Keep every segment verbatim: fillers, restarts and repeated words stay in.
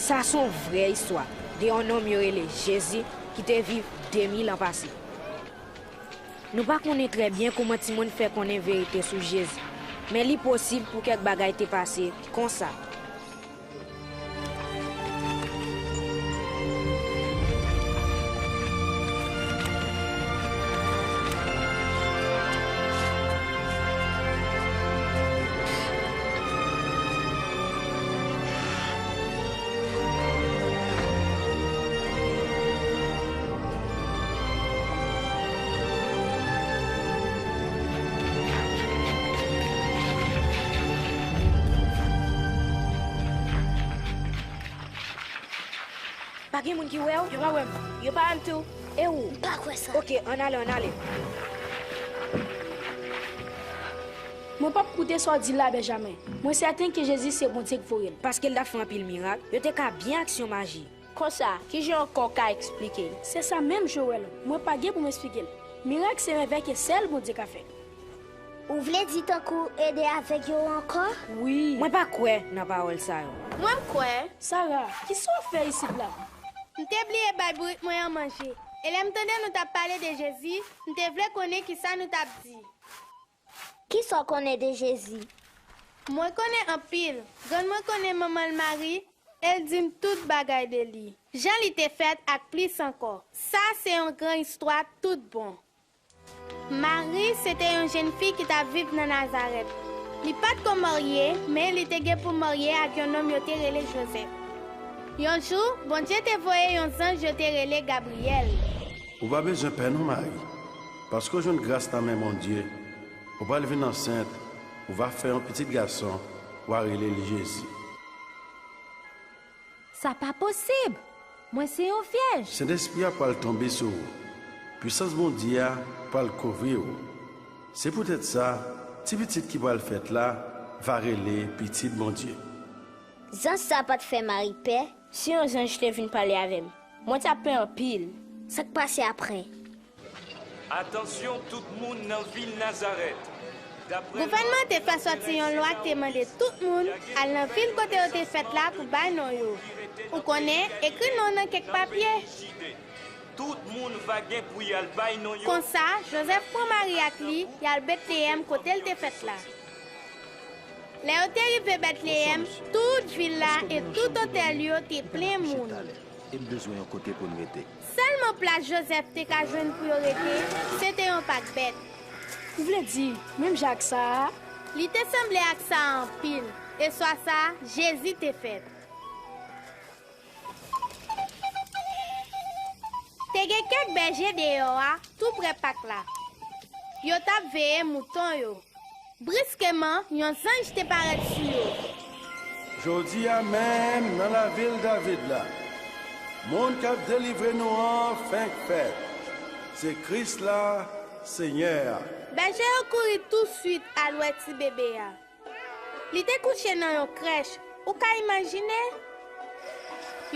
Sa se yon vrè istwa de yon nonm yo rele Jezi ki te viv de mil an pase. Nou pa konnen trè byen kòman timoun fè konnen verite sou Jezi, men li posib pou kèk bagay te pase konsa. Pa gen moun ki wè w? Yo pa wè m. Yo pa wè m tou. E ou? M pa kwè sa. Oke, ann ale, ann ale. Mwen p ap koute sa w di la, Benjamen. Mwen sèten ke Jezi se Bondye k voye l. Paske l t ap fè anpil mirak, yo te ka byen aksyon maji. Konsa, kijan ankò w ka eksplike l? Se sa menm, Joël. Mwen pa gen pou m eksplike l. Mirak se mèvèy ke sèl Bondye ka fè. Ou vle di tankou ede avèg yo ankò? Wi. Mwen pa kwè nan pawòl sa yo. Mwen, m kwè. Sara, kisa w ap fè isit la? M te bliye bay bourik mwen an manje. E lè m tande nou t ap pale de Jezi, m te vle konnen kisa nou t ap di. Kisa w konnen de Jezi? Mwen konnen anpil. Grann mwen konnen manman l Mari, e l di m tout bagay de li. Jan li te fèt ak plis ankò. Sa se yon gran istwa tout bon. Mari se te yon jèn fi ki t ap viv nan Nazarèt. Li pa t ko marye, men li te gen pou marye ak yon nonm yo te rele Jozèf. Yon jou, Bondye te voye yon zanj yo te rele Gabriyèl. Ou pa bezwen pè non, Mari, paske w jwenn gras nan men Bondye. Ou pral vin ansent, ou va fè yon pitit gason, w a rele li Jezi. Sa pa posib! Mwen se yon vyèj! Sentespri a pral tonbe sou ou. Pwisans Bondye a pral kouvri w. Se poutèt sa, ti pitit ki pral fèt la va rele Pitit Bondye. Zanj sa pa t fè Mari pè? Si yon zanj te vin pale avè m, mwen t ap pè anpil. Sa k pase apre? Atansyon tout moun nan vil Nazarèt! Gouvènman an te fè sòti yon lwa ki te mande tout moun al nan vil kote yo te fèt la pou bay non yo. Ou konnen, ekri non w nan kèk papye. Tout moun va gen pou y al bay non yo. Konsa, Jozèf pran Mari ak li, y al Betleyèm kote l te fèt la. Lè yo te rive Betleyèm, tout vil la e tout otèl yo te plen moun. E m bezwen yon kote pou n rete. Sèlman plas Jozèf te ka jwenn pou yo rete, se te yon pak bèt. Ou vle di, menm jan ak sa a? Li te sanble ak sa a anpil, e swa sa a, Jezi te fèt. Te gen kèk bèje deyò a, tou prè pak la. Yo t ap veye mouton yo. Briskeman, yon zanj te parèt sou yo. Jodi a menm, nan lavil David la, moun k ap delivre nou an fenk fèt. Se Kris la, Senyè a. Bèje yo kouri tousuit al wè ti bebe a. Li te kouche nan yon krèch, ou ka imajine?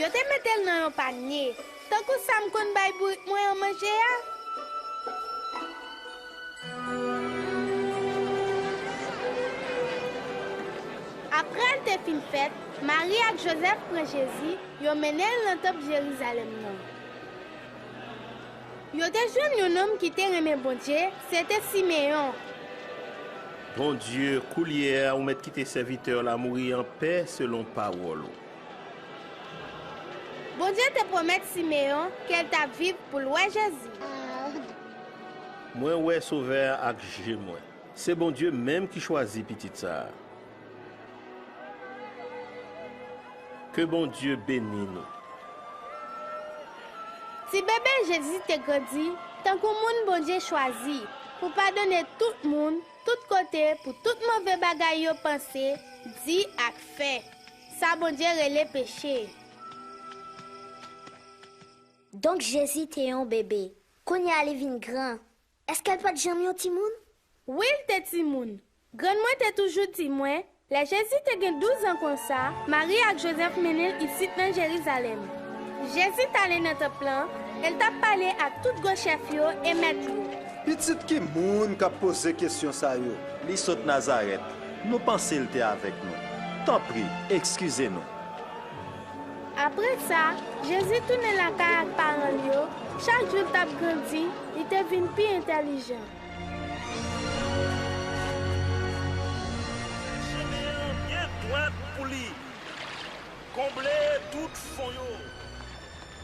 Yo te mete l nan yon panye, tankou sa m konn bay bourik mwen an manje a. Apre l te fin fèt, Mari ak Jozèf pran Jezi, yo mennen l nan tanp Jerizalèm nan. Yo te jwenn yon nonm ki te renmen Bondye, se te Simeyon. Bondye, koulye a ou mèt kite sèvitè w la mouri anpè selon pawòl ou. Bondye te pwomèt Simeyon ke l t ap viv pou l wè Jezi. Mwen wè Sovè a ak je mwen. Se Bondye menm ki chwazi pitit sa a. Ke Bondye beni nou. Ti bebe Jezi te grandi tankou moun Bondye chwazi pou padone tout moun, tout kote, pou tout move bagay yo panse, di ak fè. Sa Bondye rele peche. Donk, Jezi te yon bebe. Kounye a li vin gran. Èske l pa t janm yon timoun? Wi, l te timoun. Grann mwen te toujou di mwen, lè Jezi te gen douz an konsa, Mari ak Jozèf mennen l isit nan Jerizalèm. Jezi t ale nan tanp lan, e l t ap pale ak tout gwo chèf yo e mèt yo. Pitit ki moun k ap poze kesyon sa yo? Li sot Nazarèt. Nou panse l te avèk nou. Tanpri, eskize nou. Apre sa, Jezi tounen lakay ak paran l yo. Chak jou l t ap grandi, li te vin pi entèlijan. Chemen an byen dwat pou li. Konble tout fon yo.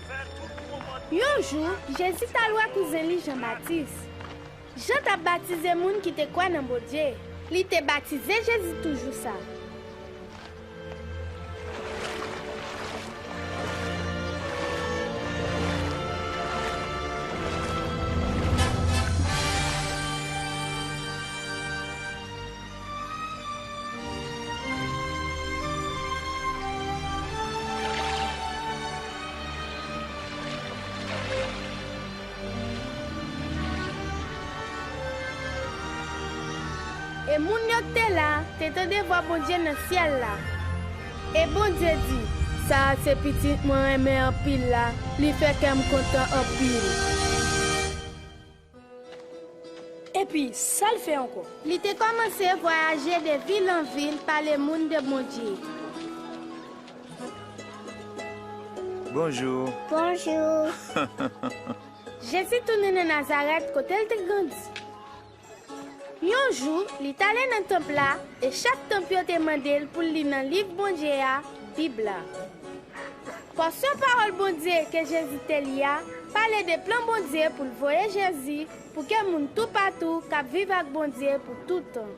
Fè tout pwofondè. Yon jou, Jezi t al wè kouzen li Jan Batis. Jan t ap batize moun ki te kwè nan Bondye. Li te batize Jezi tou jou sa. E moun yo k te la te tande vwa Bondye nan syèl la. E Bondye di, "Sa a se Pitit mwen renmen anpil la, li fè kè m kontan anpil." Epi, sa l fè ankò? Li te kòmanse vwayaje de vil an vil, pale moun de Bondye. Bonjou. Bonjou. Jezi tounen nan Nazarèt, kote l te grandi. Yon jou, li t ale nan tanp la, e chèf tanp yo te mande l pou l li nan liv Bondye a, Bib la. Pòsyon pawòl Bondye ke Jezi te li a pale de plan Bondye pou l voye Jezi pou ke moun toupatou kab viv ak Bondye pou toutan.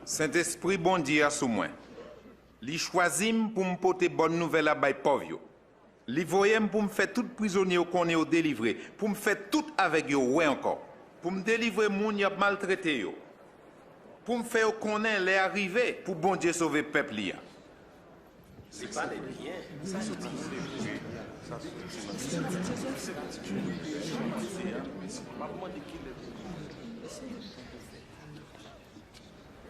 Sentespri Bondye a sou mwen. Li chwazi m pou m pote bòn nouvèl la bay pòv yo. Li voye m pou m fè tout prizonye yo konnen yo delivre, pou m fè tout avèg yo wè ankò, pou m delivre moun y ap maltrete yo, pou m fè yo konnen lè a rive pou Bondye sove pèp li a. Li pale byen. Sa soti. M ap mande kilè.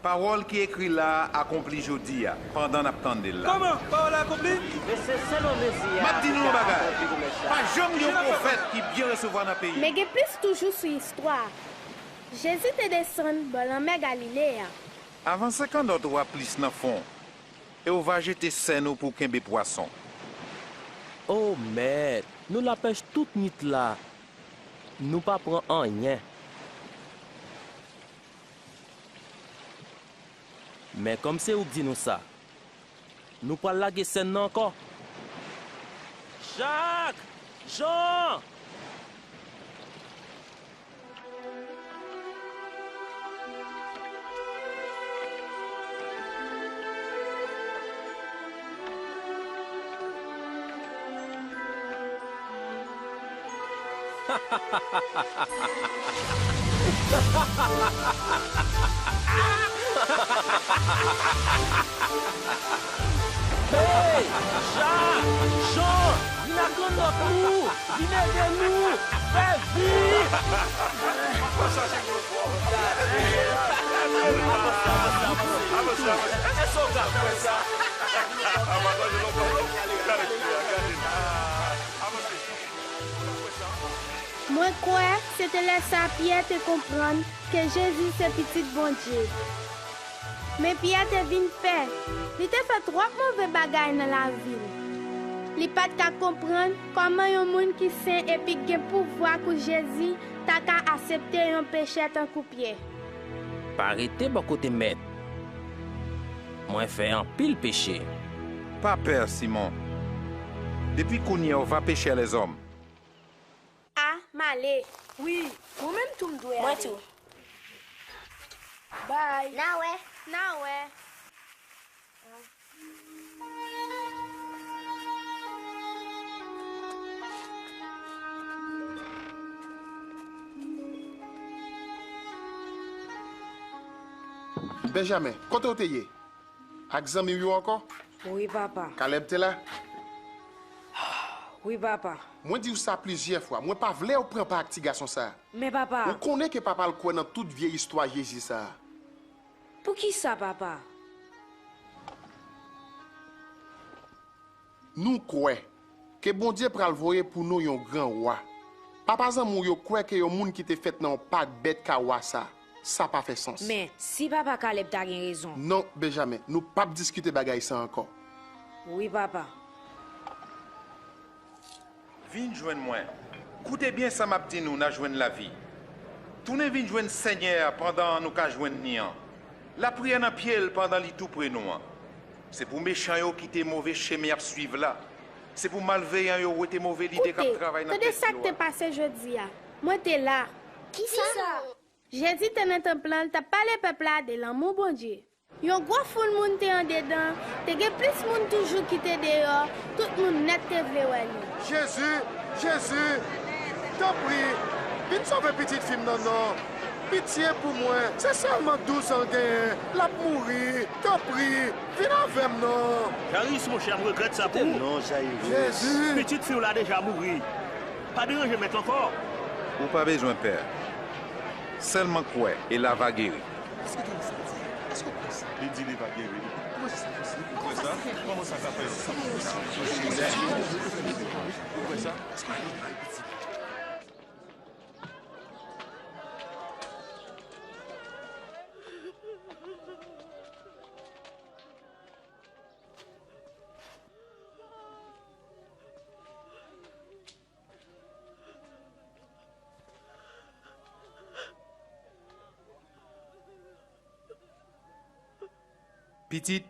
Pawòl ki ekri la a akonpli jodi a, pandan n ap tande l la. Kòman? Pawòl la akonpli? Men se sèl yon Mezi a. M ap di nou yon bagay. Pa janm gen yon pwofèt ki byen resevwa nan peyi. Men gen plis toujou sou istwa a. Jezi te desann bò lanmè Galile a. Avanse kannòt ou a plis nan fon, e w va jete sèn ou pou w kenbe pwason. O Mèt, nou lapèch tout nwit la, nou pa pran anyen. Men kòm se ou k di nou sa, nou pral lage sèn nan ankò. Jak! Jan! Hey! Jak! Jan! Vin ak kannòt nou! Vin ede nou! Fè vit! Avanse, avanse, avanse. Èske w ka kwè sa? Gade, gade. Avanse. Mwen kwè se te lè sa a Pyè te konprann ke Jezi se Pitit Bondye. Men Pyè te vin pè. Li te fè twòp move bagay nan lavi l. Li pa t ka konprann kòman yon moun ki sen epi k gen pouvwa kou Jezi ta ka aksepte yon pechè tankou Pyè. Pa rete bò kote Mèt. Mwen fè anpil peche. Pa pè, Simon. Depi kounye a w va pechè lèzòm. A, m ale. Wi, mwen menm tou m dwe ale. Mwen tou. Bye. N a wè. N a wè. Benjamen, kote w te ye? Ak zanmi w yo ankò? Wi, papa. Kalèb te la? Wi, papa. Mwen di w sa plizyè fwa, mwen pa vle w pran pa ak ti gason sa a. Men, papa. Ou konnen ke papa l kwè nan tout vye istwa Jezi sa a. Poukisa, papa? Nou kwè ke Bondye pral voye pou nou yon gran wa. Papa zanmi w yo kwè ke yon moun ki te fèt nan yon pak bèt ka wa sa. Sa pa fè sans. Men, si papa Kalèb ta gen rezon. Non, Benjamen, nou p ap diskite bagay sa ankò. Wi, papa. Vin jwenn mwen. Koute byen sa m ap di nou, n a jwenn lavi. Tounen vin jwenn Senyè a pandan nou ka jwenn ni an. Lapriyè nan pye l pandan li tou pre nou an. Se pou mechan yo kite move chemen y ap suiv la. Se pou malveyan yo wete move lide k ap travay nan tèt yo a. Koute, tande sa k te pase jodi a. Mwen te la. Kisa? Jezi te nan tanp lan, l t ap pale pèp la de lanmou Bondye. Yon gwo foul moun te andedan, te gen plis moun toujou ki te deyò, tout moun nèt te vle wè li. Jezi, Jezi, tanpri, vin sove pitit fi m nan non. Pitye pou mwen, se sèlman douz an l genyen, l ap mouri, tanpri, vin avè m non. Jayis, monchè, m regrèt sa pou ou. Non, Jayis. Jezi. Pitit fi w la deja mouri. Pa deranje Mèt ankò. Ou pa bezwen pè. Sèlman kwè, e l a va geri. Èske w tande sa l di a? Èske w kwè sa? Li di li va geri. Kòman sa posib? Ou kwè sa? Kòman sa ka fèt? Ou kwè sa? Èske w kwè sa? Pitit,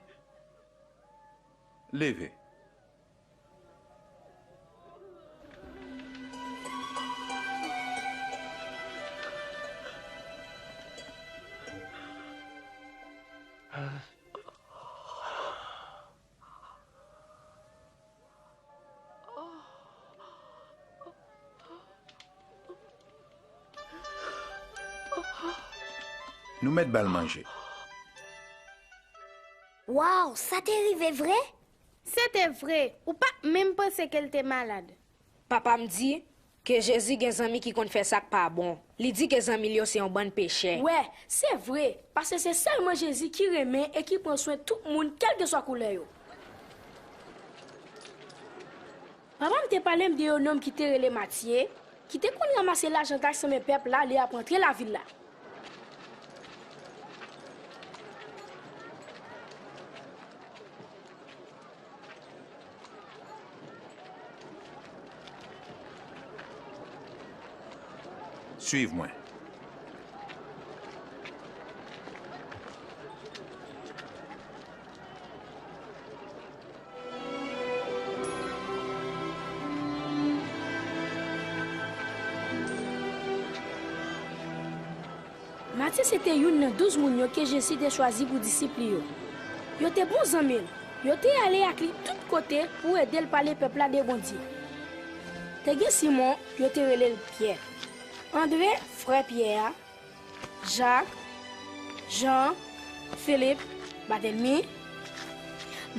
leve. Nou mèt ba l manje. Waw, sa te rive vre? Se te vre, ou pa t menm panse ke l te malad. Papa m di ke Jezi gen zanmi ki konn fè sa k pa bon. Li di ke zanmi l yo se yon bann pechè. Wè, se vre, paske se sèlman Jezi ki renmen e ki pran swen tout moun, kèlkeswa koulè yo. Papa m te pale m de yon nonm ki te rele Matye, ki te konn ranmase lajan taks nan men pèp la lè y ap rantre lavil la. Suiv mwen. Matye se te youn nan douz moun yo ke Jezi te chwazi pou disip li yo. Yo te bon zanmi l. Yo te ale ak li tout kote pou ede l pale pèp la de Bondye. Te gen Simon, yo te rele l Pyè. Andre, frè Pyè a, Jak, Jan, Filip, Batèlmi,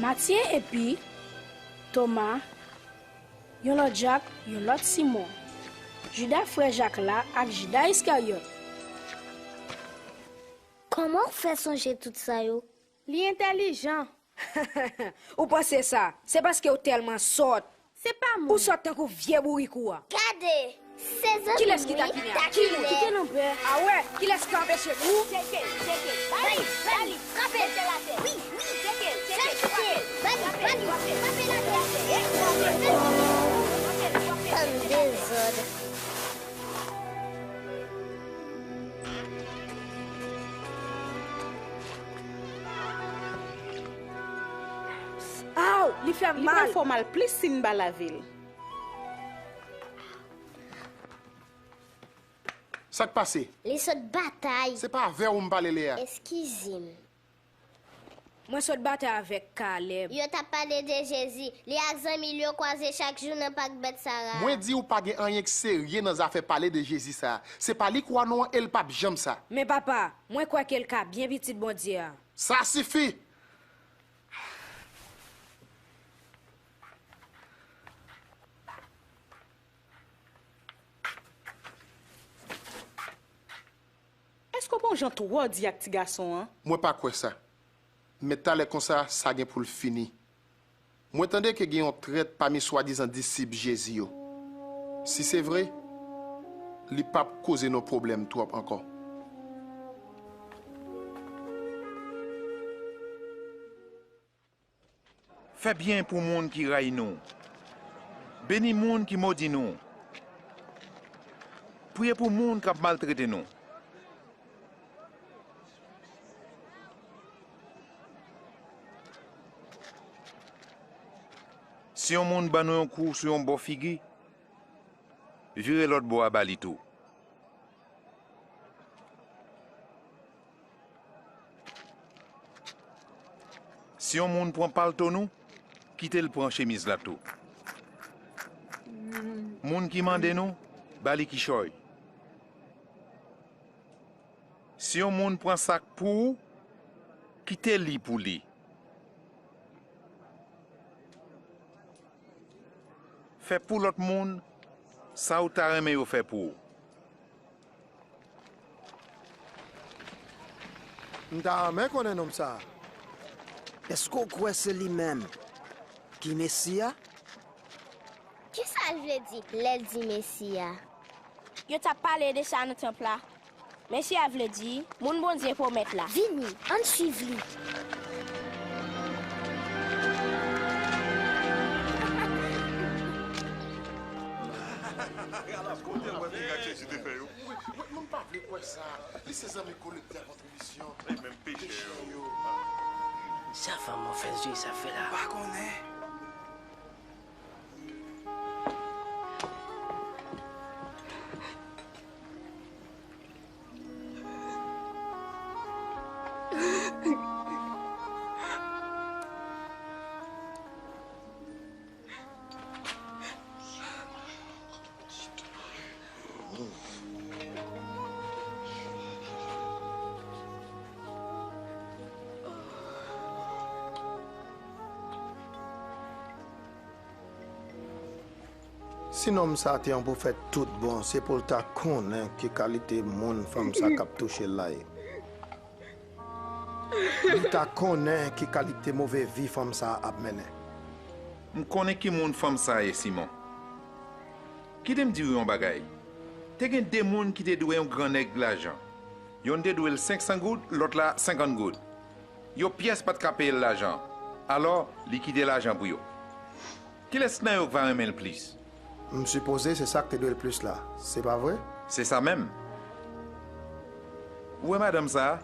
Matye epi Toma, yon lòt Jak, yon lòt Simon, Jida frè Jak la ak Jida Iskaryòt. Kòman w fè sonje tout sa yo? Li entèlijan. Ou panse sa? Se paske w tèlman sòt. Se pa moun. Ou sòt tankou vye bourik ou a. Gade! Se zanmi m wi, Takile. Kite nan pè. A wè, kilès ki ka anpeche m? Ou? Tcheke l, tcheke l. Ba li, ba li, frape l. Mete l atè. Wi, wi, tcheke l, tcheke l, frape l. Ba li, ba li, frape l atè. Tann dezòd. Aw, li fè m mal. Li pral fè w mal plis si n pa lave l. Sa k pase? Li sot batay. Se pa avè w m pale lè a. Eskize m. Mwen sot batay avèk Kalèb. Yo t ap pale de Jezi. Li ak zanmi l yo kwaze chak jou nan pak bèt Sara a. Mwen di w pa gen anyen k serye nan zafè pale de Jezi sa a. Se pa li k wa nou an e l p ap janm sa. Men papa, mwen kwè ke l ka byen Pitit Bondye a. Sa sifi! Èske w pa yon jan twò di ak ti gason an? Mwen pa kwè sa. Men talè konsa, sa gen pou l fini. Mwen tande ke gen yon trèt pami swadizan disip Jezi yo. Si se vre, li p ap koze nou pwoblèm twòp ankò. Fè byen pou moun ki rayi nou. Beni moun ki modi nou. Priye pou moun k ap maltrete nou. Si yon moun ban nou yon kou sou yon bò figi, vire lòt bò a ba li tou. Si yon moun pran palto nou, kite l pran chemiz la tou. Moun ki mande nou, ba li kichòy. Si yon moun pran sak pou ou, kite li pou li. Fè pou lòt moun sa ou ta renmen yo fè pou ou. M ta renmen konnen nonm sa a. Èske w kwè se li menm ki Mesi a? Kisa l vle di lè l di Mesi a? Yo t ap pale de sa nan tanp la. Mesi a vle di moun Bondye pwomèt la. Vini, ann suiv li. Kote w wè mirak Jezi te fè yo? Mwen, mwen, mwen pa vle kwè sa. Li se zanmi kolektè kontribisyon. E menm pechè yo. Sa fanm move zye sa fè la? Pa konnen. Si nonm sa a te yon pwofèt tout bon, se pou l ta konnen ki kalite moun fanm sa k ap touche l la ye. Li ta konnen ki kalite move vi fanm sa a ap mennen. M konnen ki moun fanm sa a ye, Simon. Kite m di w yon bagay. Te gen de moun ki te dwe yon gran nèg lajan. Yonn te dwe l senk san goud, lòt la senkant goud. Yon pyès pa t ka peye l lajan an. Alò, li kite lajan pou yo. Kilès nan yo k va renmen l plis? M sipoze se sa k te dwe l plis la, se pa vre? Se sa menm. Ou wè madanm sa a?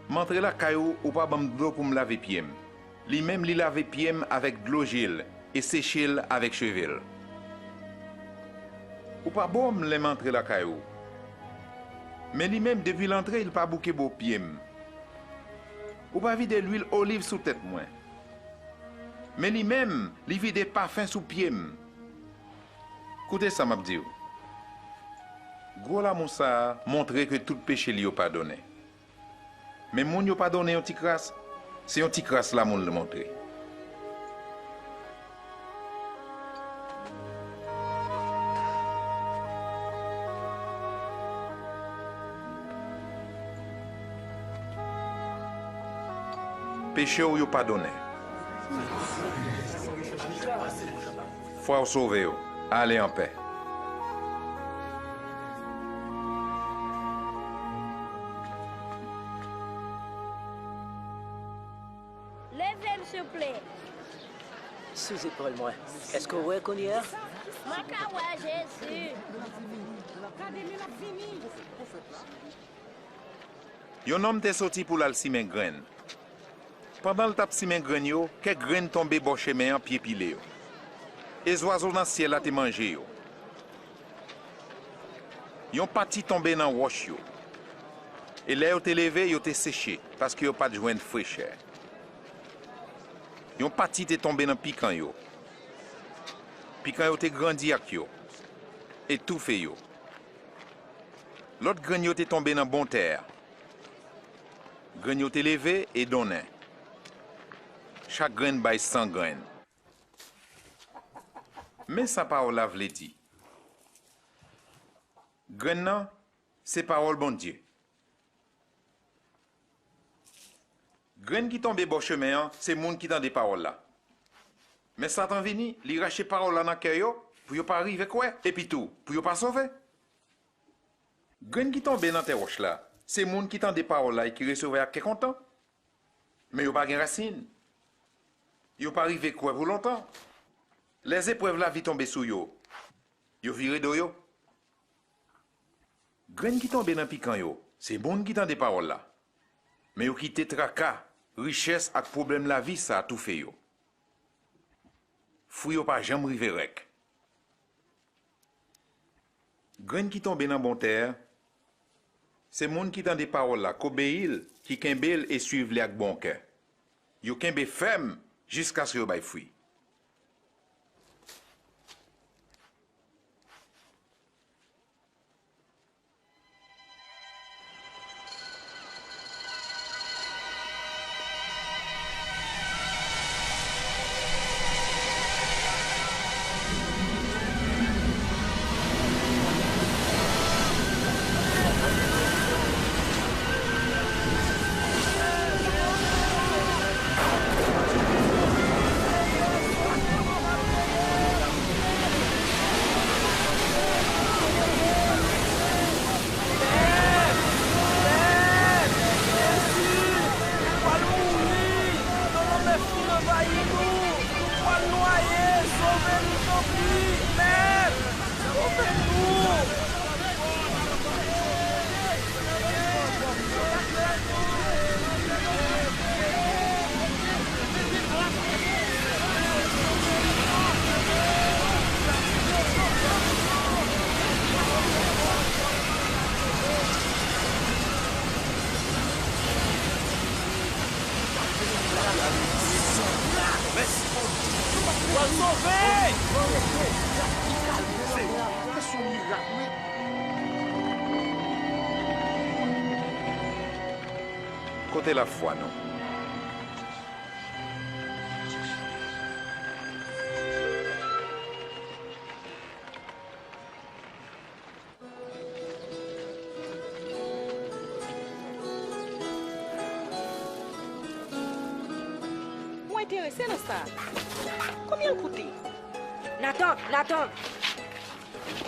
M antre lakay ou, ou pa ban m dlo pou m lave pye m. Li menm, li lave pye m avèk dlo je l e seche l avèk cheve l. Ou pa bo m lè m antre lakay ou. Men li menm, depi l antre, li pa bouke bo pye m. Ou pa vide lwil oliv sou tèt mwen. Men li menm, li vide pafen sou pye m. Koute sa m ap di w. Gwo lanmou sa a montre ke tout peche li yo padonnen. Men moun yo padonnen yon ti kras, se yon ti kras lanmou l montre. Peche w yo padonnen. Fwa w sove yo. Ale anpè. Leve m, souple. Sou zepòl mwen. Èske w wè kounye a? Mwen ka wè Jezi. Yon nonm te soti pou l al simen grenn. Pandan l t ap simen grenn yo, kèk grenn tonbe bò chemen an, pye pile yo. E zwazo nan syèl la te manje yo. Yon pati tonbe nan wòch yo. E lè yo te leve, yo te seche, paske yo pa t jwenn frechè. Yon pati te tonbe nan pikan yo. Pikan yo te grandi ak yo, e toufe yo. Lòt grenn yo te tonbe nan bon tè a. Grenn yo te leve e donnen. Chak grenn bay san grenn. Men sa pawòl la vle di. Grenn nan, se pawòl Bondye. Grenn ki tonbe bò chemen an, se moun ki tande pawòl la. Men Satan vini, li rache pawòl la nan kè yo, pou yo pa rive kwè, epi tou, pou yo pa sove. Grenn ki tonbe nan tè wòch la, se moun ki tande pawòl la e ki resevwa ak kè kontan. Men yo pa gen rasin. Yo pa rive kwè pou lontan. Lè zeprèv lavi tonbe sou yo, yo vire do yo. Grenn ki tonbe nan pikan yo, se moun ki tande pawòl la, men yo kite traka, richès ak pwoblèm lavi sa a toufe yo. Fwi yo pa janm rive rèk. Grenn ki tonbe nan bon tè, se moun ki tande pawòl la, k obeyi l, ki kenbe l e suiv li ak bon kè. Yo kenbe fèm jiskaske yo bay fwi. Kote lafwa nou? Mwen enterese nan sa. Konbyen l koute? Natan, Natan!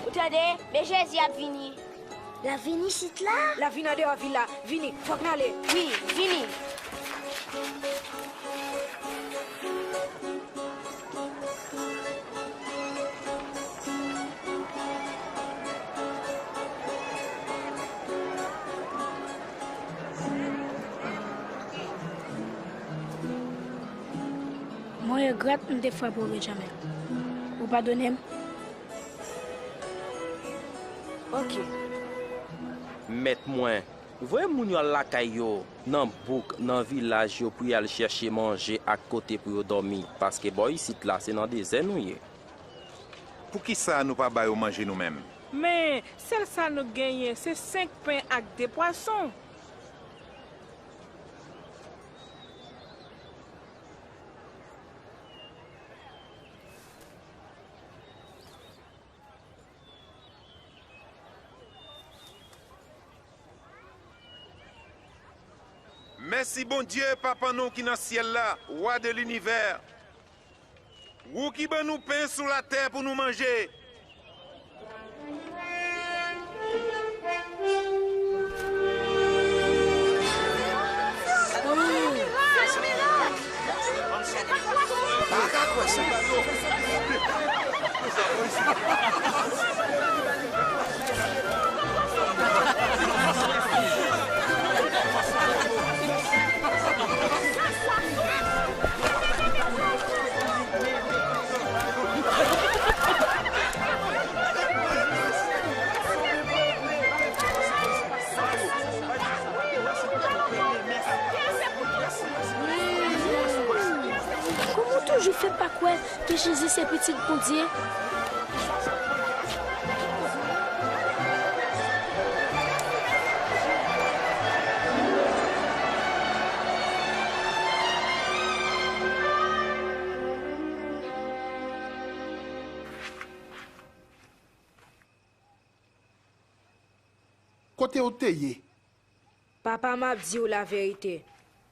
Ou tande? Men Jezi ap vini. L ap vini isit la? L ap vin andeyò vil la. Vini, fòk n ale. Wi, vini. Mwen regrèt m te frape w, Benjamen. Ou padone m? Oke. Mèt mwen, voye moun yo al lakay yo, nan bouk, nan vilaj yo pou y al chèche manje ak kote pou yo dòmi, paske bò isit la se nan dezè nou ye. Poukisa nou pa ba yo manje nou menm? Men, sèl sa nou genyen, se senk pen ak de pwason. Mèsi Bondye, Papa nou ki nan syèl la, Wa de linivè. Ou ki ban nou pen sou latè pou nou manje. Kòman w toujou fè pa kwè ke Jezi se Pitit Bondye? Kote w te ye? Papa, m ap di w laverite.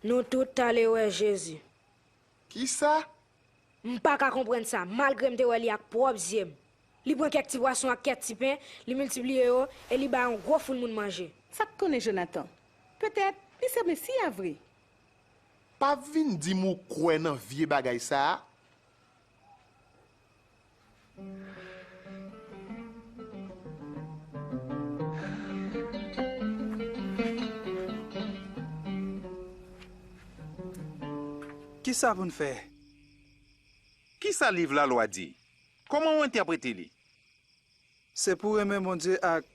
Nou tout t ale wè Jezi. Kisa? M pa ka konprann sa, malgre m te wè li ak pwòp zye m. Li pran kèk ti pwason ak kèk ti pen, li miltipliye yo, e li bay yon gwo foul moun manje. Sa k konnen, Jonatan? Petèt, li se Mesi a vre. Pa vin di m ou kwè nan vye bagay sa a. Kisa pou n fè? Kisa liv Lalwa di? Kòman w entèprete li? Se pou w renmen Bondye ak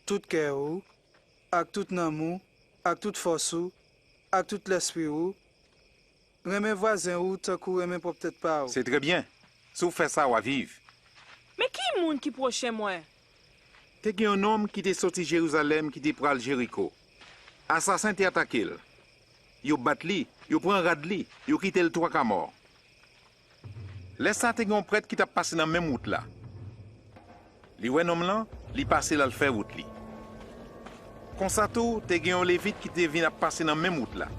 tout kè ou, ak tout nanm ou, ak tout fòs ou, ak tout lèspri ou. Renmen vwazen ou tankou w renmen pwòp tèt pa w. Se trè byen. Si w fè sa, w a viv. Men ki moun ki pwochen mwen? Te gen yon nonm ki te soti Jerizalèm ki te pral Jeriko. Asasen te atake l. Yo bat li, yo pran rad li, yo kite l twaka mò. Lè sa a te gen yon prèt ki t ap pase nan menm wout la. Li wè nonm lan, li pase l al fè wout li. Konsa tou, te gen yon Levit ki te vin ap pase nan menm wout la.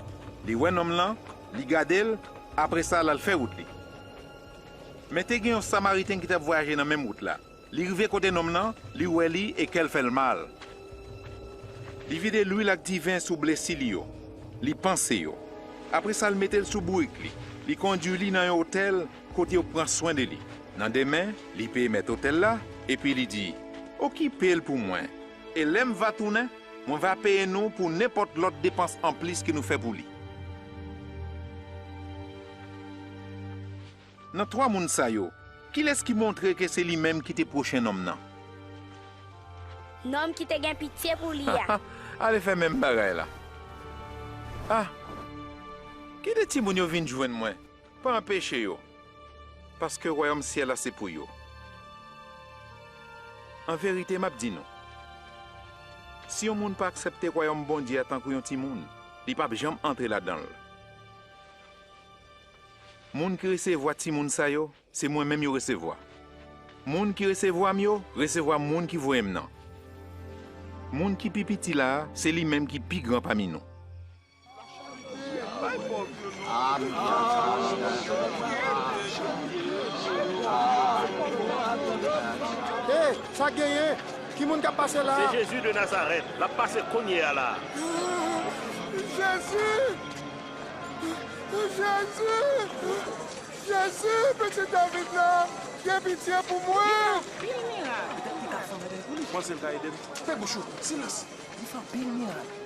Li wè nonm lan, li gade l, apre sa l al fè wout li. Men te gen yon Samariten ki t ap vwayaje nan menm wout la. Li rive kote nonm lan, li wè li e kè l fè l mal. Li vide lwil ak diven sou blesi li yo. Li panse yo. Apre sa, l mete l sou bourik li. Li kondui li nan yon otèl kote yo pran swen de li. Nan demen, li peye mèt otèl la, epi li di, Okipe l pou mwen, e lè m va tounen, mwen va peye nou pou nenpòt lòt depans anplis ke nou fè pou li. Nan twa moun sa yo, kilès ki montre ke se li menm ki te pwochen nonm nan? Nonm ki te gen pitye pou li a. Ale fè menm bagay la. Ah! Kite timoun yo vin jwenn mwen. Pa anpeche yo. Paske wayòm syèl la se pou yo. An verite, m ap di nou, si yon moun pa aksepte wayòm Bondye a tankou yon timoun, li p ap janm antre ladan l. Moun ki resevwa timoun sa yo, se mwen menm yo resevwa. Moun ki resevwa m yo, resevwa moun ki voye m nan. Moun ki pi piti la a, se li menm ki pi gran pami nou. Hey, sa k genyen? Ki moun k ap pase la a? Se Jezi de Nazarèt. L ap pase kounye a la a. Jezi! Jezi! Jezi, Pitit David la, gen pitye pou mwen! Pil mirak. Ou panse l ka ede m? Fè bouch ou! Silans! Li fè anpil mirak.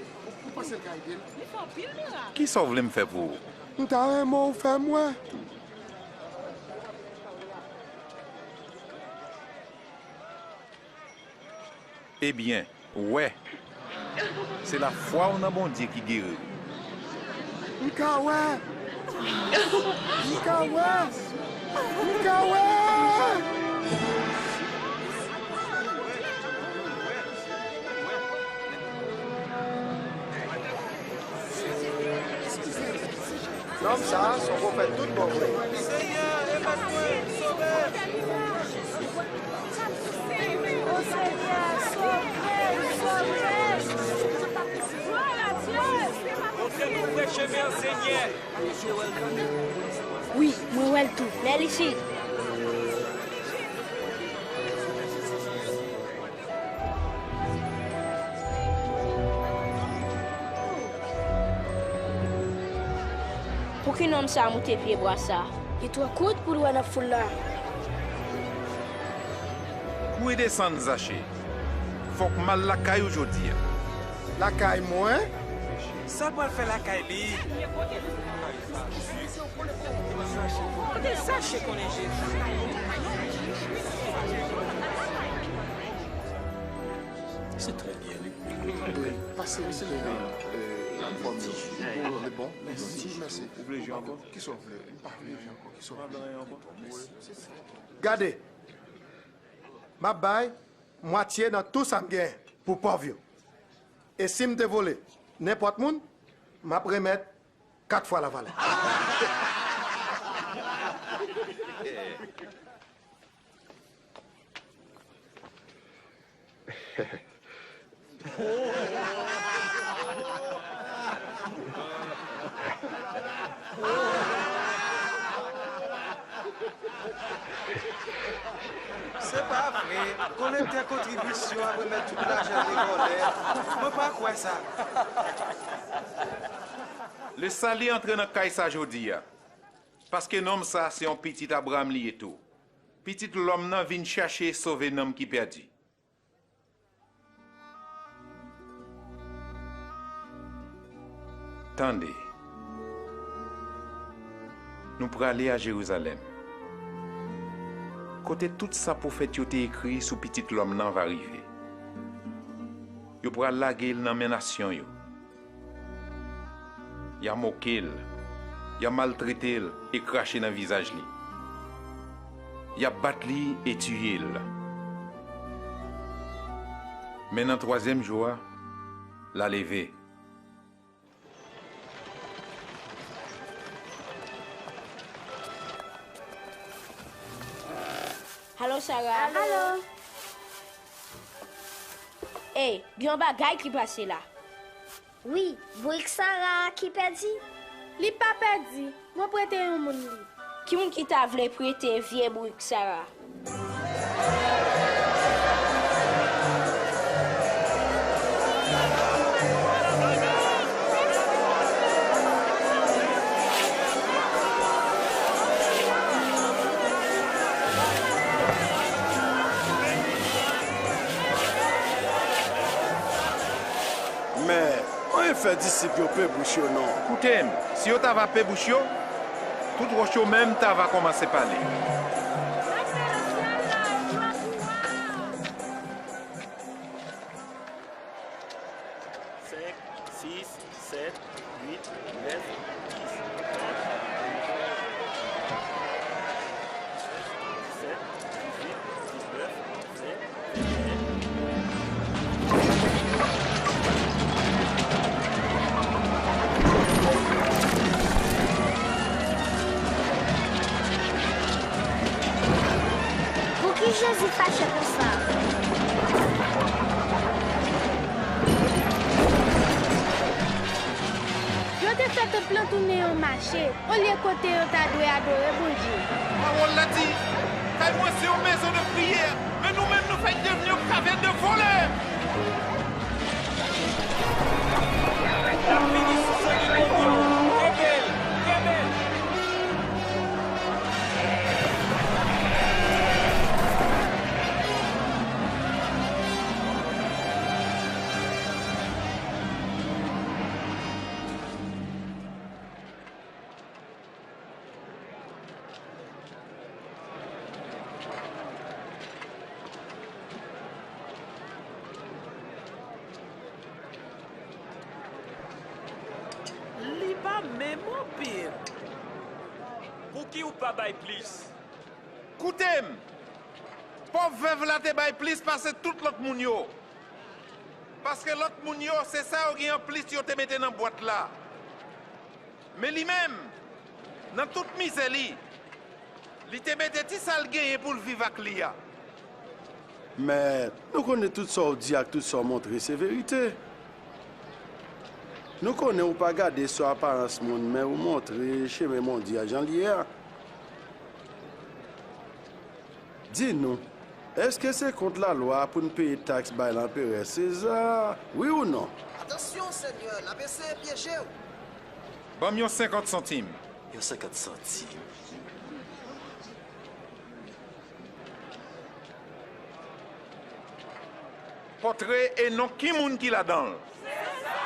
Ou panse l ka ede m? Li fè anpil mirak. Kisa w vle m fè pou ou? M ta renmen w fè m wè. Ebyen, wè. Se lafwa w nan Bondye ki geri w. M ka wè! M ka wè! M ka wè! Nonm sa a se yon pwofèt tout bon vre. Senyè, remèt mwen, sove m! Montre m yon vrè chemen an, Senyè! Wi, mwen wè l tou. Men l isit. Pouki nonm sa a moute pye bwa sa a? Li twò kout pou l wè nan foul la. Kouri desann, Zache. Fòk m al lakay ou jodi a. Lakay mwen? Sa l pral fè lakay li? Kote Zache konnen Jezi? Se trè byen, li. Pase, mesye. Anfòm yo. Bon, bon, mèsi. Mèsi. Ou vle jwe ankò? Kisa w vle? M pa vle jwe ankò. Kisa w vle? Gade, m ap bay mwatye nan tou sa m gen pou pòv yo. E si m te vole nenpòt moun, m ap remèt kat fwa la valè. Se pa vre, kolektè kontribisyon ap remèt tout lajan li vòlè. Mwen pa kwè sa. Lesali antre nan kay sa jodi a, paske nonm sa se yon pitit Abraram li ye tou. Pitit lòm nan vin chache e sove nanm ki pèdi. Tande. Nou prale a Jerizalèm, kote tout sa pwofèt yo te ekri sou Pitit lòm nan va rive. Yo pral lage l nan men nasyon yo. Y a moke l, y a maltrete l e krache nan vizaj li. Y a bat li e tiye l. Men nan twazyèm jou a, l a leve. Alo, Sara. Alo. Ey, gen yon bagay ki pase la. Wi, bourik Sara a ki pèdi. Li pa pèdi. Mwen prete yon moun li. Ki moun ki ta vle prete vye bourik Sara? Men, anyen fè disip yo pe bouch yo non. Koute m, si yo ta va pe bouch yo, tout wòch yo menm ta va kòmanse pale. Senk, sis, sèt, uit, nèf, dis. Pouki Jezi fache konsa? Yo te fè tanp lan tounen yon mache, olye kote yo ta dwe adore Bondye. Pawòl la di, Kay mwen se yon mezon de priyè, men nou menm nou fèk devni yon kavèn de vòlè! Li pa menm anpil. Pouki ou pa bay plis? Koute m! Pòv vèv la te bay plis pase tout lòt moun yo. Paske lòt moun yo, se sa yo gen anplis yo te mete nan bwat la. Men li menm, nan tout mizè li, li te mete ti sa l genyen pou l viv ak li a. Men, nou konnen tout sa w di ak tout sa w montre se verite. Nou konnen ou pa gade sou aparans moun, men ou montre chemen Bondye a jan l ye a. Di nou, èske se kont lalwa pou n peye taks bay Lanperè Seza, wi ou non? Atansyon, Senyè, l ap eseye pyeje w! Ban m yon senkant santim. Yon senkant santim. Pòtre e non ki moun ki ladan l? Seza!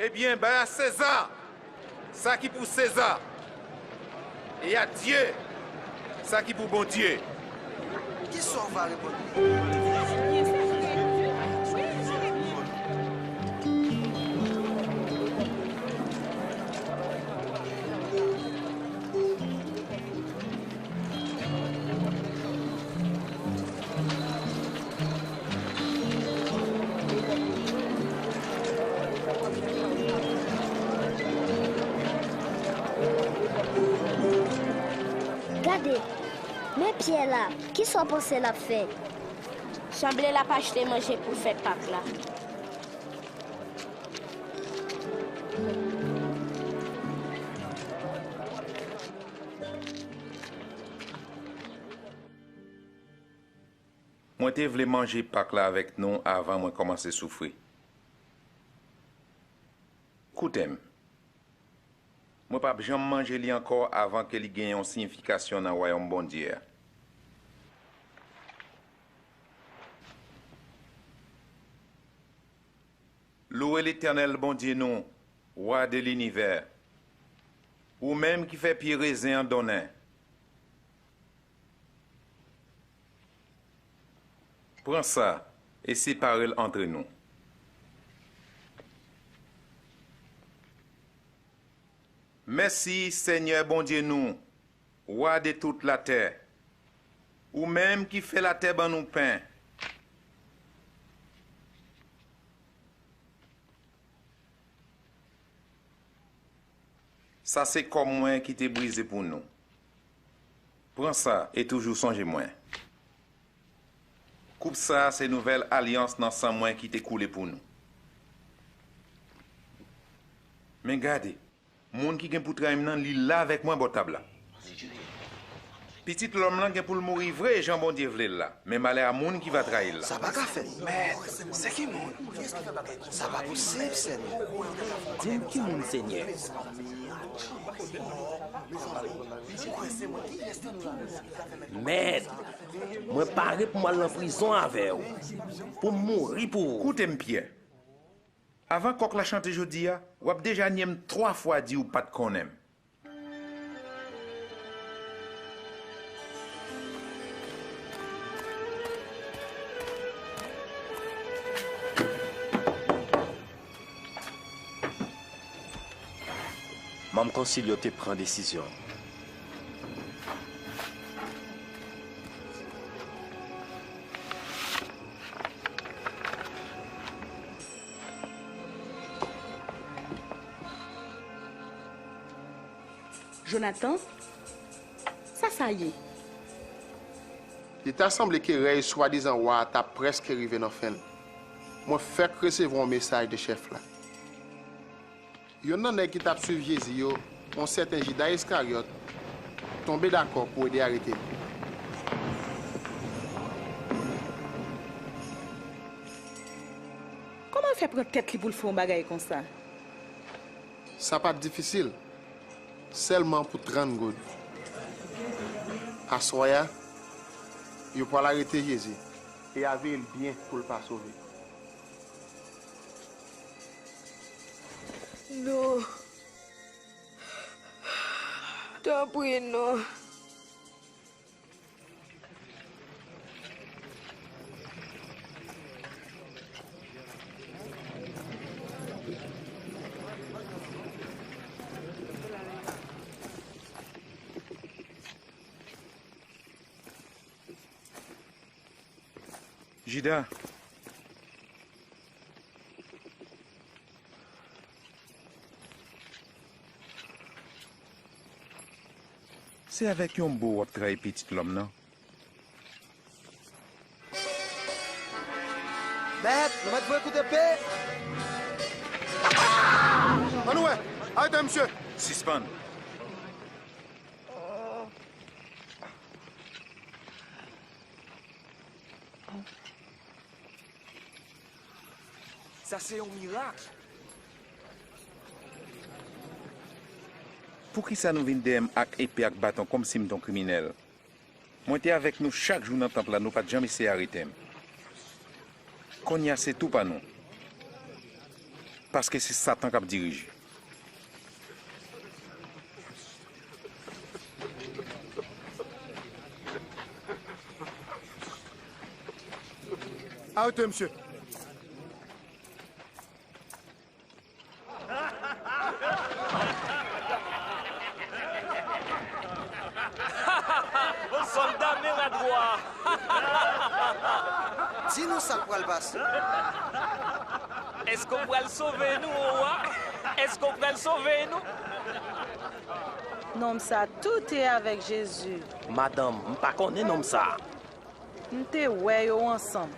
Ebyen, bay a Seza sa ki pou Seza, e a Dye sa ki pou Bondye. Kisa w va reponn li? Gade, men Pyè la, kisa w panse l ap fè? Sanble l ap achte manje pou fèt Pak la. Mwen te vle manje Pak la avèk nou avan mwen kòmanse soufri. Koute m. Mwen p ap janm manje li ankò avan ke li gen yon siyifikasyon nan Wayòm Bondye a. Louwe Letènèl, Bondye nou, Wa de linivè! Ou menm ki fè pye rezen an donnen, pran sa e separe l antre nou. Mèsi, Senyè Bondye nou, Wa de tout latè, ou menm ki fè latè ban nou pen. Sa se kò mwen ki te brize pou nou. Pran sa e toujou sonje mwen. Koup sa a se nouvèl alyans nan san mwen ki te koule pou nou. Men gade, moun ki gen pou trayi m nan, li la avèk mwen bò tab la. Pitit lòm lan gen pou l mouri vre jan Bondye vle l la, men malè a moun ki va trayi l la. Sa pa ka fèt. Mèt, se ki moun? Sa pa posib, Senyè. Di m ki moun, Senyè. Mèt, mwen pare pou m al nan prizon avè w, pou m mouri pou ou. Koute m, Pyè. Avan kòk la chante jodi a, w ap deja nye m twa fwa di w pa t konnen m. Manm konsil yo te pran desizyon. Jonatan, sa sa ye? Li ta sanble ke rèy swadizan wa a t ap prèske rive nan fen l. Mwen fèk resevwa yon mesaj de chèf la. Youn nan nèg ki t ap swiv Jezi yo, yon sèten Jida Iskaryòt, tonbe dakò pou ede arete l. Kòman l fè pran tèt li pou l fè yon bagay konsa? Sa pa t difisil, sèlman pou trant goud. Aswè a, yo pral arete Jezi e a veye l byen pou l pa sove. Non. Tanpri, non. Jida. Se avèk yon bo w ap trayi Pitit Lòm nan? Mèt, nou mèt voye kout epe! Ann wè! Arete misye! Sispann! Sa se yon mirak! Poukisa nou vin dèyè m ak epe ak baton kòmsi m t on kriminèl? Mwen te avèk nou chak jou nan tanp la, nou pa t janm eseye arete m. Kounye a se tou pa nou. Paske se Satan k ap dirije. Arete misye! Sòlda men ladwa! Di nou sa k pral pase. Èske w pral sove nou, o wa? Èske w pral sove nou? Nonm sa, tout e avèk Jezi. Madanm, m pa konnen nonm sa. M te wè yo ansanm.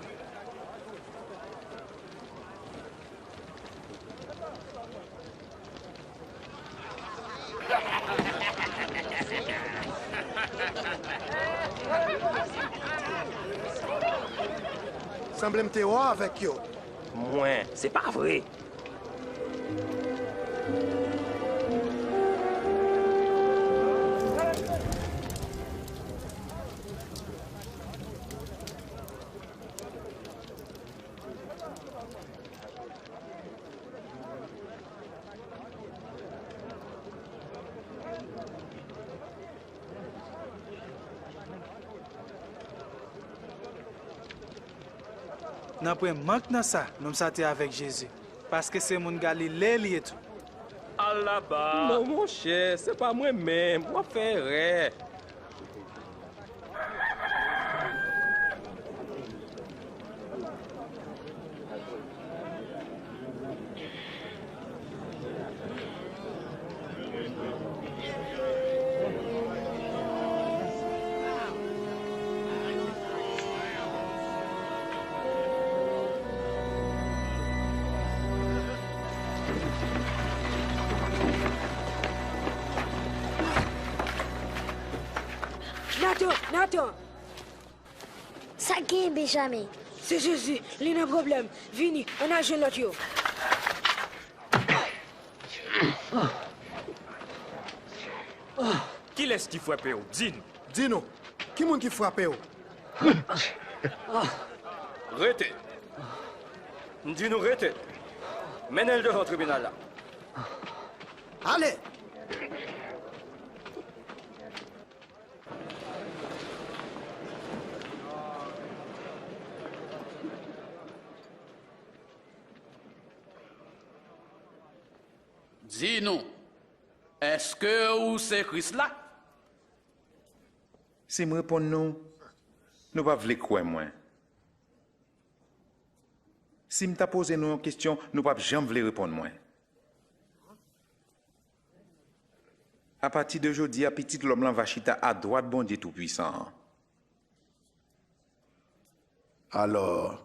Sanble m te wè w avèk yo. Mwen, se pa vre. Nanpwen mank nan sa, nonm sa te avèk Jezi, paske se moun Galile li ye tou. Alaba! Non, monchè, se pa mwen menm, w ap fè erè. Nathan, Nathan! Sa k genyen, Benjamin? Se Jezi, li nan pwoblèm. Vini, ann al jwenn lòt yo. Kilès ki frape w? Di n. Di nou, ki moun ki frape w? Rete! M di nou rete! Mennen l devan tribinal la. Ale! Di nou, èske ou se Kris la? Si m reponn nou, nou p ap vle kwè mwen. Si m ta poze nou yon kesyon, nou p ap janm vle reponn mwen. Apati de jodi a, Pitit Lòm lan va chita adwat Bondye Toupisan an. Alò,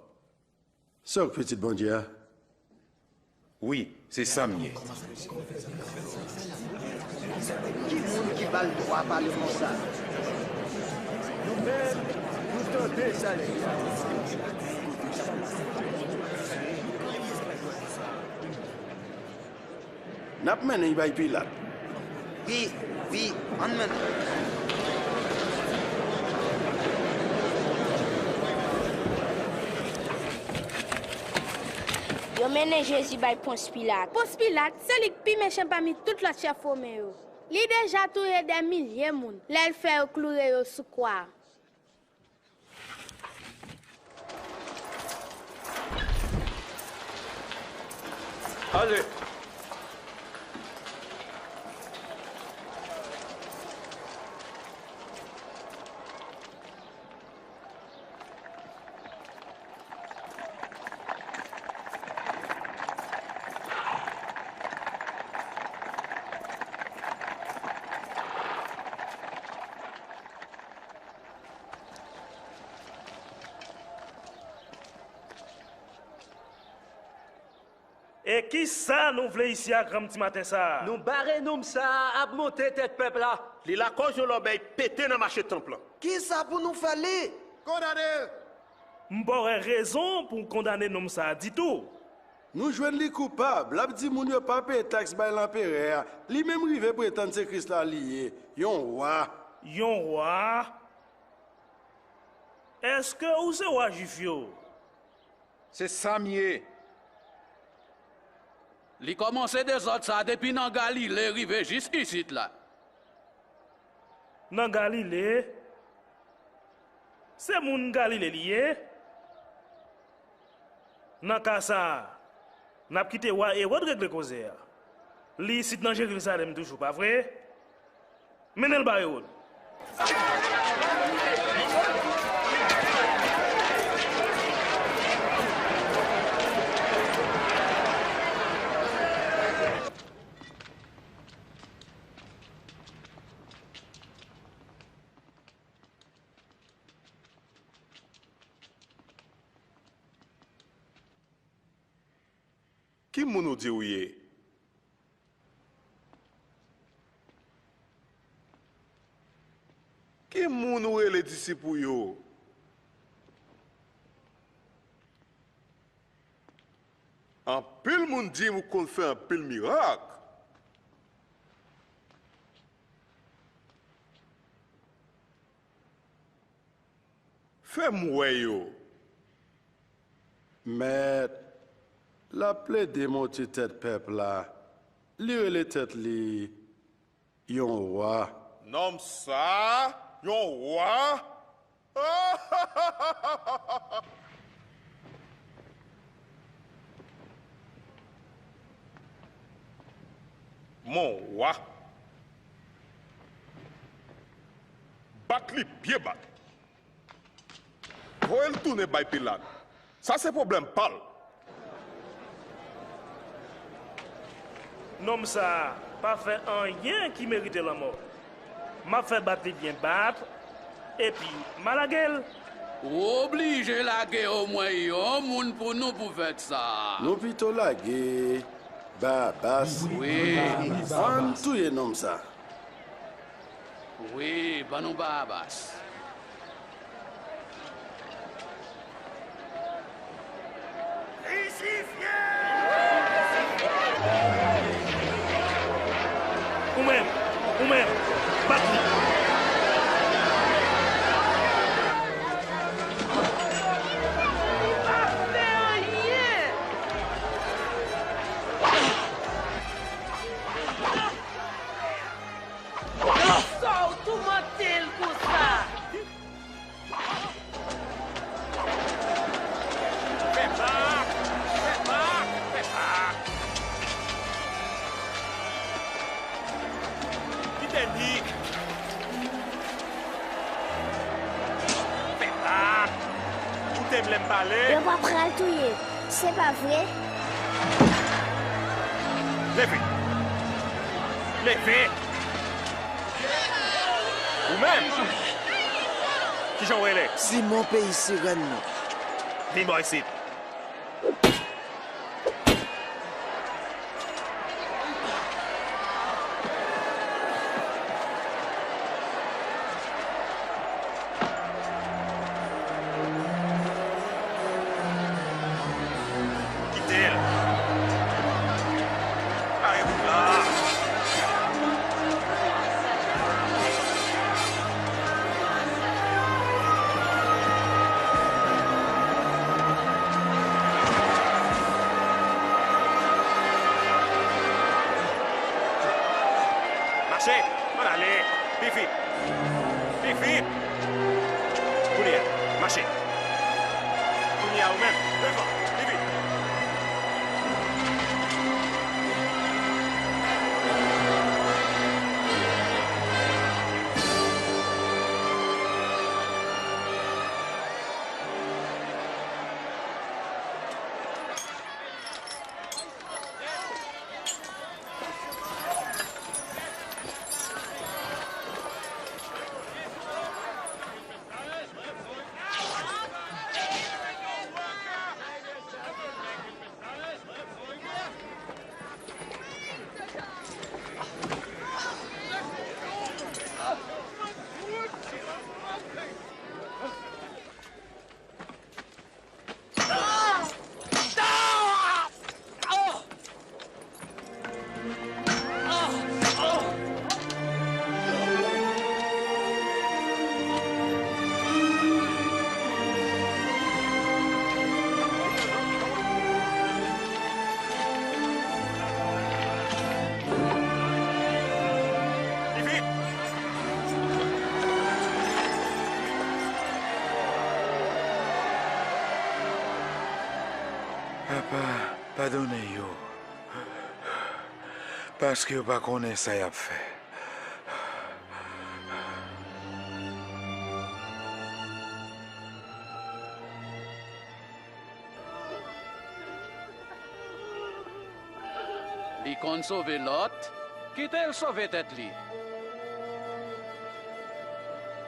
se w k Pitit Bondye a? Wi, se sa m ye. Ki moun ki ba l dwa pale konsa? Nou menm, nou tande sa l di a. N ap mennen l bay Pilat. Wi, wi, ann mennen l. Yo mennen Jezi bay Pons Pilat. Pons Pilat, se li k pi mechan pami tout lòt chèf women yo. Li deja touye dè milye moun lè l fè yo kloure yo sou kwa. Ale! E kisa nou vle isi a granm ti maten sa a? Nou bare nonm sa a ap monte tèt pèp la. Li lakòz yon lòbèy pete nan mache tanp lan. Kisa pou nou fè li? Kondane l! M pa wè rezon pou n kondane nonm sa a ditou. Nou jwenn li koupab, l ap di moun yo pa peye taks bay lanperè a. Li menm rive pretann se Kris la li ye, yon wa. Yon wa? Èske ou se wa Jwif yo? Se sa m ye. Li kòmanse dezòd sa a depi nan Galile rive jis isit la. Nan Galile? Se moun Galile li ye? Nan ka sa a, n ap kite wa Ewòd regle koze a. Li isit nan Jerizalèm toujou, pa vre? Mennen l ba Ewòd. Ki moun ou di ou ye? Ki moun ou rele disip ou yo? Anpil moun di m ou konn fè anpil mirak. Fè m wè yo. Mèt, l ap plede monte tèt pèp la. Li rele tèt li yon wa. Nonm sa a, yon wa? Wi, Mon wa. Bat li byen bat. Voye l tounen bay Pilat. Sa se pwoblèm pa l. Nonm sa a pa fè anyen ki merite lanmò. M ap fè bat li byen bat, epi m a lage l. Ou oblije lage omwen yon moun pou nou pou fèt sa a. Nou pito lage Barabas. Wi. Ann touye nonm sa. Wi, ban nou Barabas. Ou menm, ou menm, bat li. Li pa fè anyen. Sa w toumante l konsa? Fè bak! Fè bak! Fè bak! Kite li! Fè bak! Koute m lè m pale! Yo pa pral touye m, se pa vre? Leve! Leve! Ou menm! Kijan w rele? Simon peyi Sirèn nan. Vin bò isit. Kite l. Kare wout la. Mache! Ann ale! Pi vit! Pi vit! Kounye a, mache! Kounye a, ou menm, devan! Pi vit! Papa, padone yo, paske yo pa konnen sa y ap fè. Li konn sove lòt, kite l sove tèt li.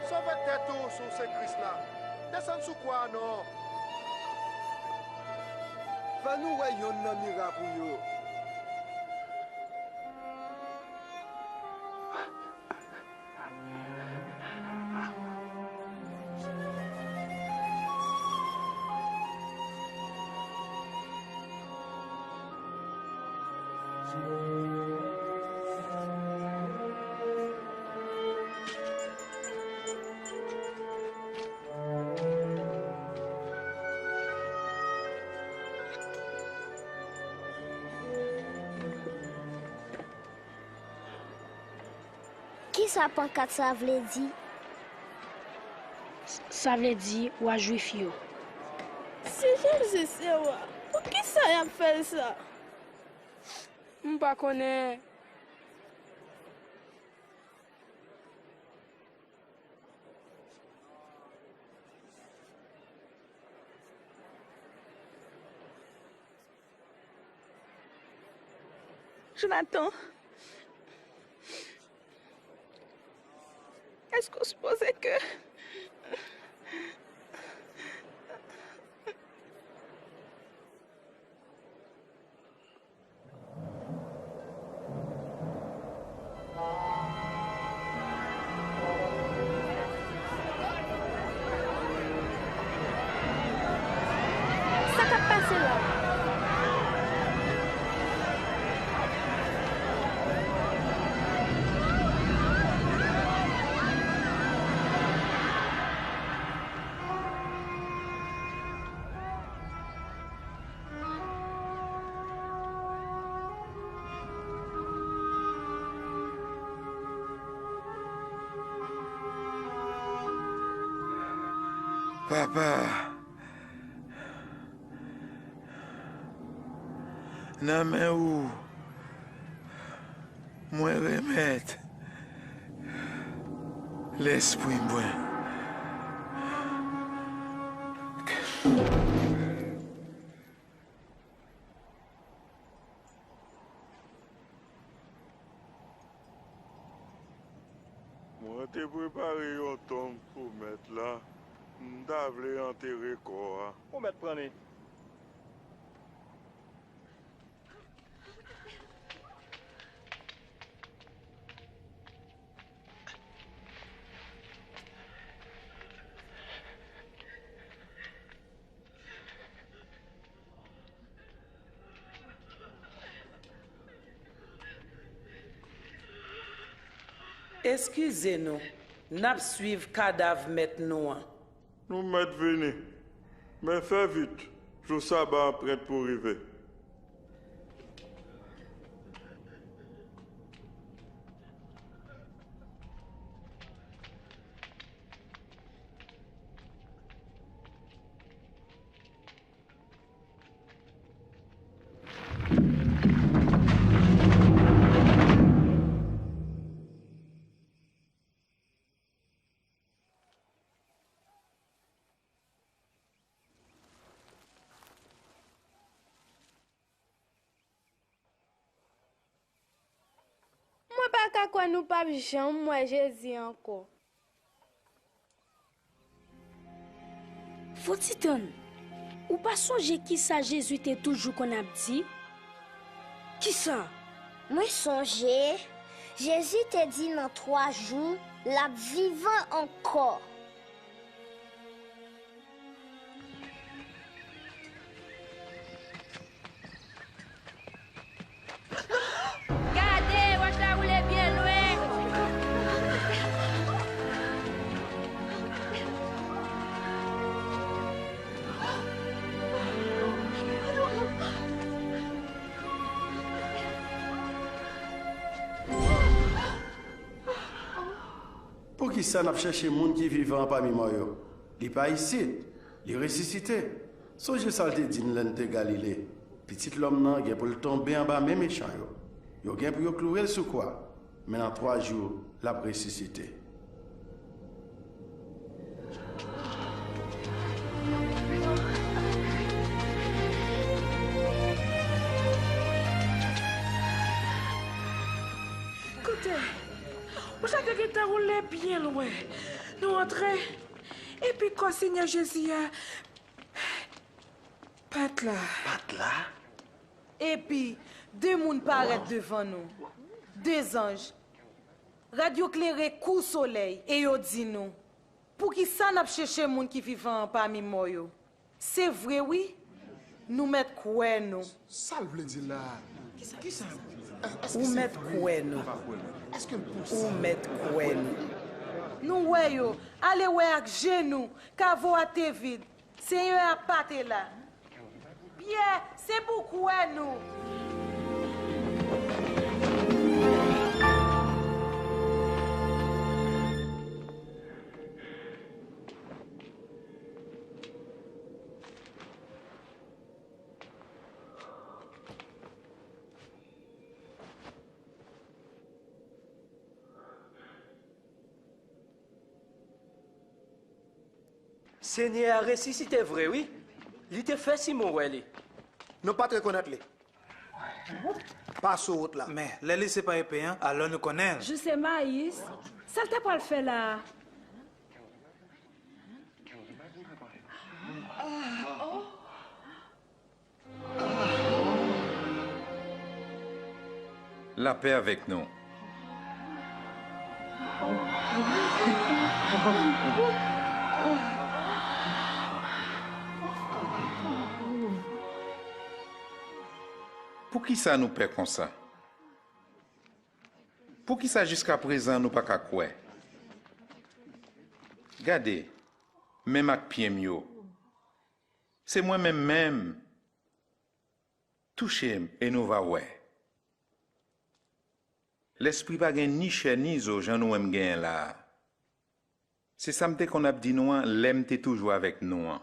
Sove tèt ou si w se Kris la. Desann sou kwa a non. Fè nou wè yonn nan mirak ou yo. Kisa pankat sa vle di? Sa vle di, wa Jwif yo. Si Jezi se wa, poukisa y ap fè l sa? M pa konnen. Jonathan, èske w sipoze ke Sa k ap pase la? Papa, nan men ou mwen remèt lespri mwen. Mwen te prepare yon tonm pou Mèt la. M ta vle antere kò a. Ou mèt pran li. Eskize nou, n ap swiv kadav mèt nou an. Nou mèt vini, men fè vit, jou Saba an prèt pou rive. Mwen pa ka kwè nou p ap janm wè Jezi ankò. Fò ti tann, ou pa sonje kisa Jezi te toujou konn ap di? Kisa? Mwen sonje, Jezi te di nan twa jou, l ap vivan ankò. Gade, wòch la woule byen lwen. Poukisa n ap chèche moun ki vivan pami mò yo? Li pa isit. Li resisite. Sonje sa l te di n lè n te Galile. Pitit lòm nan gen pou l tonbe anba men mechan yo. Yo gen pou yo kloure l sou kwa. Men nan twa jou, l ap resisite. Koute, wòch la te gentan woule byen lwen. Nou antre, epi kò Senyè Jezi a pa t la. Pa t la? Epi, de moun parèt devan nou. De zanj. Rad yo klere kou solèy e yo di nou, poukisa n ap chèche moun ki vivan an pami mò yo? Se vre, wi, nou mèt kwè nou. Sa l vle di la a? Ou mèt kwè nou. Ou mèt kwè nou. Nou wè yo. Ale wè ak je nou. Kavo a te vid. Senyè a pa te la. Pyè, se pou kwè nou. Senyè a resisite vre, wi. Li te fè Simon wè li. Nou pa t rekonèt li. Pa sou wout la. Men, lè li se pa epe an, alò nou konnen l. Jou se mayis. Sa l ta pral fè la a? Lapè avèk nou. Poukisa nou pè konsa? Poukisa jiskaprezan nou pa ka kwè? Gade, men m ak pye m yo. Se mwen menm menm. Touche m e nou va wè. Lespri pa gen ni chè ni zo jan nou wè m genyen la a. Se sa m te konn ap di nou an lè m te toujou avèk nou an.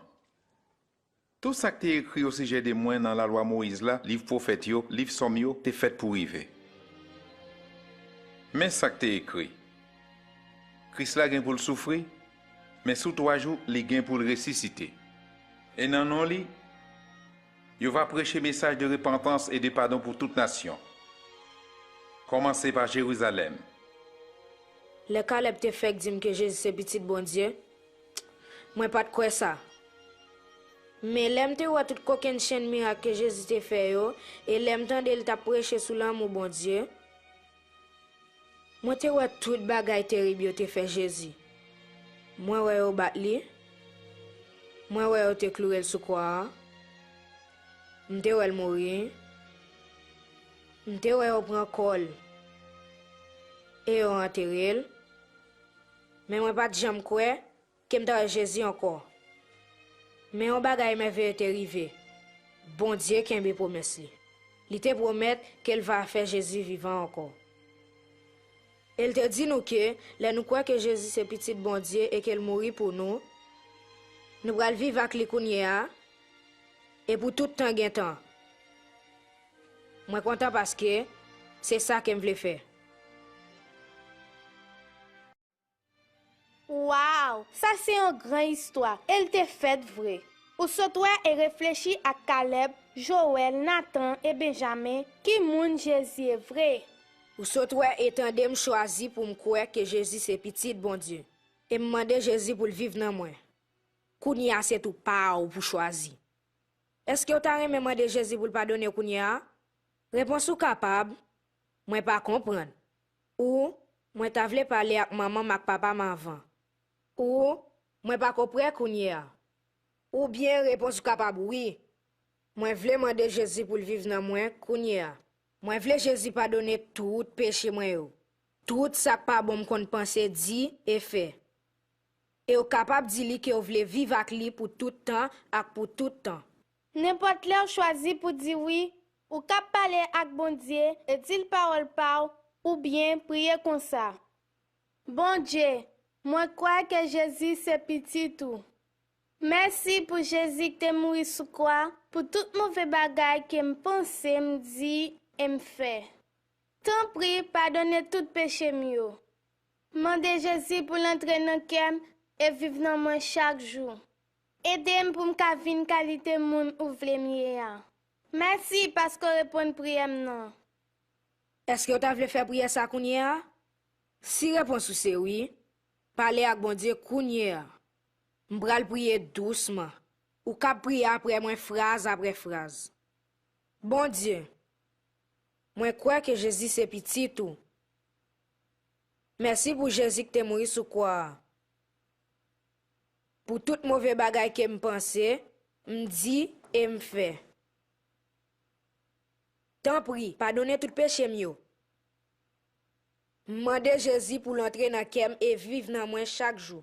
Tout sa k te ekri osijè de mwen nan Lalwa Moyiz la, liv pwofèt yo, liv Sòm yo, te fèt pou rive. Men sa k te ekri, Kris la gen pou l soufri, men sou twa jou, li gen pou l resisite. E nan non li, yo va preche mesaj de repantans e de padon pou tout nasyon, kòmanse pa Jerizalèm. Lè Kalèb te fèk di m ke Jezi se Pitit Bondye, mwen pa t kwè sa. Men lè m te wè tout kokennchenn mirak ke Jezi te fè yo, e lè m tande l t ap preche sou lanmou Bondye, mwen te wè tout bagay terib yo te fè Jezi. Mwen wè yo bat li. Mwen wè yo te kloure l sou kwa a. M te wè l mouri. M te wè yo pran kò l e yo antere l. Men mwen pa t janm kwè ke m ta wè Jezi ankò. Men yon bagay mèveye te rive. Bondye kenbe pwomès li. Li te pwomèt ke l va fè Jezi vivan ankò. E l te di nou ke lè nou kwè ke Jezi se Pitit Bondye e ke l mouri pou nou, nou pral viv ak li kounye a e pou tout tan gen tan. Mwen kontan paske se sa ke m vle fè. Waw! Sa se yon gran istwa, e l te fèt vre. Ou sot wè e reflechi ak Kalèb, Jowèl, Natan e Benjamen ki moun Jezi ye vre. Ou sot wè e tande m chwazi pou m kwè ke Jezi se Pitit Bondye, e m mande Jezi pou l viv nan mwen. Kounye a se tou pa w pou chwazi. Èske w ta renmen mande Jezi pou l padone w kounye a? Repons ou kapab, mwen pa konprann. Ou, mwen ta vle pale ak manman m ak papa m anvan. Ou, mwen pa ko prè kounye a. Oubyen repons ou kapab wi, mwen vle mande Jezi pou l viv nan mwen kounye a. Mwen vle Jezi padone tout peche mwen yo. Tout sa k pa bon m konn panse, di e fè. E w kapab di li ke w vle viv ak li pou tout tan ak pou tout tan. Nenpòt lè w chwazi pou di wi, ou kab pale ak Bondye e di l pawòl pa w oubyen priye konsa, Bondye, mwen kwè ke Jezi se Pitit ou. Mèsi pou Jezi k te mouri sou kwa pou tout move bagay ke m panse, m di e m fè. Tanpri, padone tout peche m yo. Mande Jezi pou l antre nan kè m e viv nan mwen chak jou. Ede m pou m ka vin kalite moun ou vle m ye a. Mèsi paske w reponn priyè m nan. Èske w ta vle fè priyè sa kounye a? Si repons ou se wi, pale ak Bondye kounye a. M pral priye dousman. Ou kab priye apre mwen fraz apre fraz. Bondye, mwen kwè ke Jezi se Pitit ou. Mèsi pou Jezi ki te mouri sou kwa a. Pou tout move bagay ke m panse, m di e m fè. Tanpri, padone tout peche m yo. M mande Jezi pou l antre nan kè m e viv nan mwen chak jou.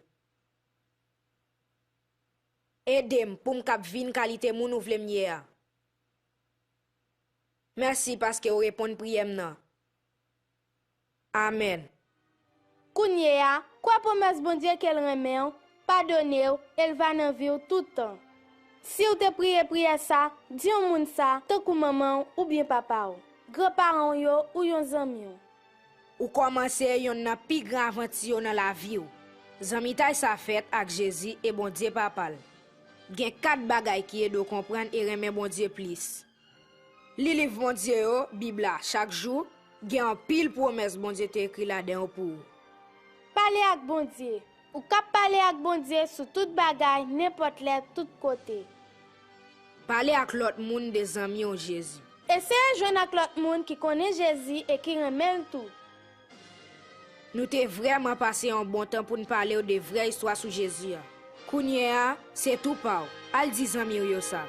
Ede m pou m kab vin kalite moun ou vle m ye a. Mèsi paske w reponn priyè m nan. Amèn. Kounye a, kwè pwomès Bondye ke l renmen w, padone w, e l va nan vi w tout tan. Si w te priye priyè sa, di yon moun sa, tankou manman w oubyen papa w, granparan w yo ou yon zanmi w. Ou kòmanse yonn nan pi gran avanti yo nan lavi w. Zanmitay sa fèt ak Jezi e Bondye Papa l. Gen kat bagay ki ede w konprann e renmen Bondye plis. Li liv Bondye yo, Bib la, chak jou. Gen anpil pwomès Bondye te ekri ladan yo pou ou. Pale ak Bondye. Ou kab pale ak Bondye sou tout bagay, nenpòt lè, tout kote. Pale ak lòt moun de zanmi w Jezi. Eseye jwenn ak lòt moun ki konnen Jezi e ki renmen l tou. Nou te vrèman pase yon bon tan pou n pale w de vrè istwa sou Jezi a. Kounye a, se tou pa w. Al di zanmi w yo sa.